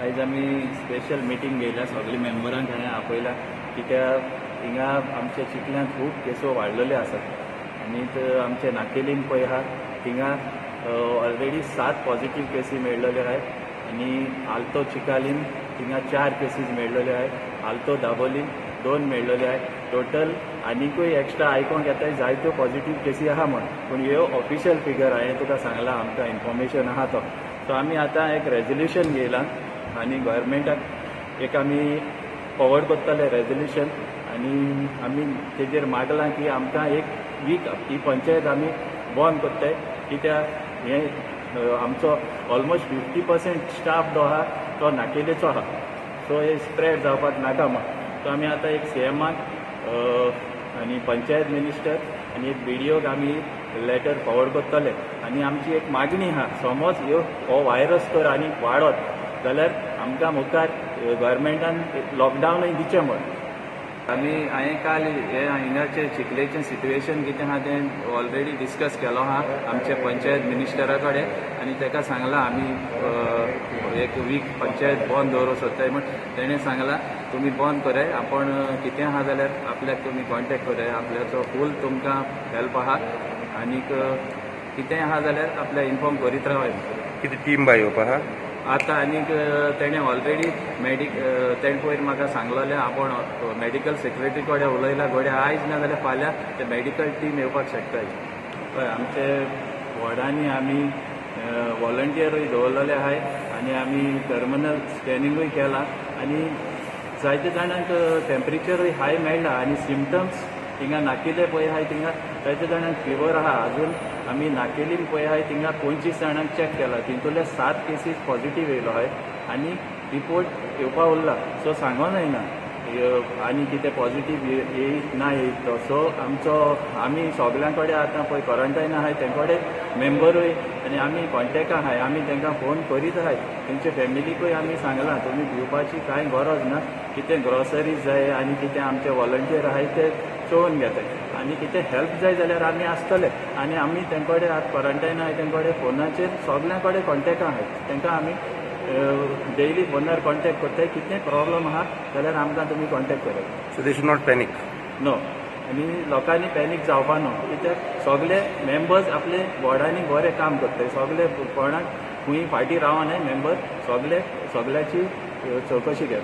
आयज आमी special meeting घेयल्या, सगळीं मेंबरांक हांवें आपयला, कित्याक हिंगा आमच्या चिखल्यांत खूब केसो वाडलेले आसात. आनी आमच्या नाकेलीन पळय आहा, थिंगा ऑलरेडी 7 पॉझिटीव केसी मेळ्ळेल्यो आहाय. आनी आल्तो चिकालीन थिंगा 4 केसीस मेळ्ळेल्यो आहाय. आल्तो दाबोलीन 2 मेळ्ळेल्यो आहाय. टोटल आनिकूय एक्स्ट्रा आयकोंक येताय, जायत्यो पॉझिटीव केसी आहा म्हण, पूण ह्यो ऑफिशियल फिगर हांवें तुका सांगलां, आमकां इन्फॉर्मेशन आहा तो. सो आमी आतां एक रेजोल्युशन घेयलां आनी गव्हर्मेंटाक एक आमी फॉवर्ड करतले रेजोल्युशन. आनी आमी तेजेर मागलां की आमकां एक वीक ही पंचायत आमी बंद करताय, कित्याक हें आमचो ऑलमोस्ट 50% स्टाफ जो आहा तो नाकेलेचो आहा. सो हे स्प्रेड जावपाक नाका म्हण. सो आमी आतां एक सीएमाक आनी पंचायत मिनिस्टर आनी एक बीडीओक आमी लेटर फॉवर्ड करतले. आनी आमची एक मागणी आहा, समज ह्यो हो व्हायरस तर आनी वाडत जाल्यार आमकां मुखार गव्हर्मेंटान लॉकडावनूय दिचें म्हण. आमी हांवें काल हे हिंगाचे चिखलेचें सिट्युएशन कितें आहा तें ऑलरेडी डिस्कस केलो आहा आमचे पंचायत मिनिस्टरा कडेन. आनी ताका सांगलां आमी एक वीक पंचायत बंद दवरूंक सोदताय म्हण. तेणें सांगलां तुमी बंद कराय, आपूण कितें आहा जाल्यार आपल्याक तुमी कॉन्टेक्ट कराय, आपल्याचो फूल तुमकां हेल्प आहा. आनीक कितेंय आहा जाल्यार आपल्याक इन्फॉर्म करीत रावाय. कितें टीम बाय येवपा आहा आतां? आनीक तेणें ऑलरेडी तेणें पयर म्हाका सांगलेलें, आपूण मेडिकल सेक्रेटरी कडेन उलयला, घडये आयज ना जाल्यार फाल्यां ते मेडिकल टीम येवपाक शकता. हय, आमचे वॉर्डांनी आमी वॉलंटियरूय दवरलेले आहाय आनी आमी थर्मल स्कॅनिंगूय केलां. आनी जायते जाणांक टेम्परेचरूय हाय मेळ्ळा. आनी सिमटम्स थिंगा नाकेले पळय आहाय, थिंगा जायते जाणांक फिवर आहा. अजून आमी नाकेलीन पळय आहाय, थिंगा 25 जाणांक चॅक केला, तितूंतले 7 केसीस पॉझिटीव येयलो आहाय आनी रिपोर्ट येवपा उरला. सो सांगो जायना आनी कितें पॉझिटीव येयत ना येयत तो. सो आमचो आमी सगल्यां कडेन आतां पळय क्वॉरंटायन आहाय तें कडेन मेंबरूय आनी आमी कॉन्टेक्टान आहाय, आमी तांकां फोन करीत आहाय. तेंचे फॅमिलीकूय आमी सांगलां तुमी भिवपाची कांय गरज ना, कितें ग्रॉसरीज जाय आनी कितें आमचे वॉलंटियर आहाय ते चोवन घेताय आनी कितें हेल्प जाय जाल्यार आमी आसतले. आनी आमी तें कडेन आतां क्वॉरंटायन आहाय तें कडेन फोनाचेर सगल्यां कडेन कॉन्टेक्टान आहाय, तांकां आमी डेली फोनार कॉन्टेक्ट करताय. कितें प्रॉब्लम आहा जाल्यार आमकां तुमी कॉन्टेक्ट करात. So they should not panic? No, आनी लोकांनी पॅनीक जावपा न्हू, कित्याक सगले मेंबर्स आपले वॉर्डांनी बरें काम करताय. सगले कोणाक खंय फाटीं रावनाय मेंबर, सगले सगल्याची चवकशी घेताय.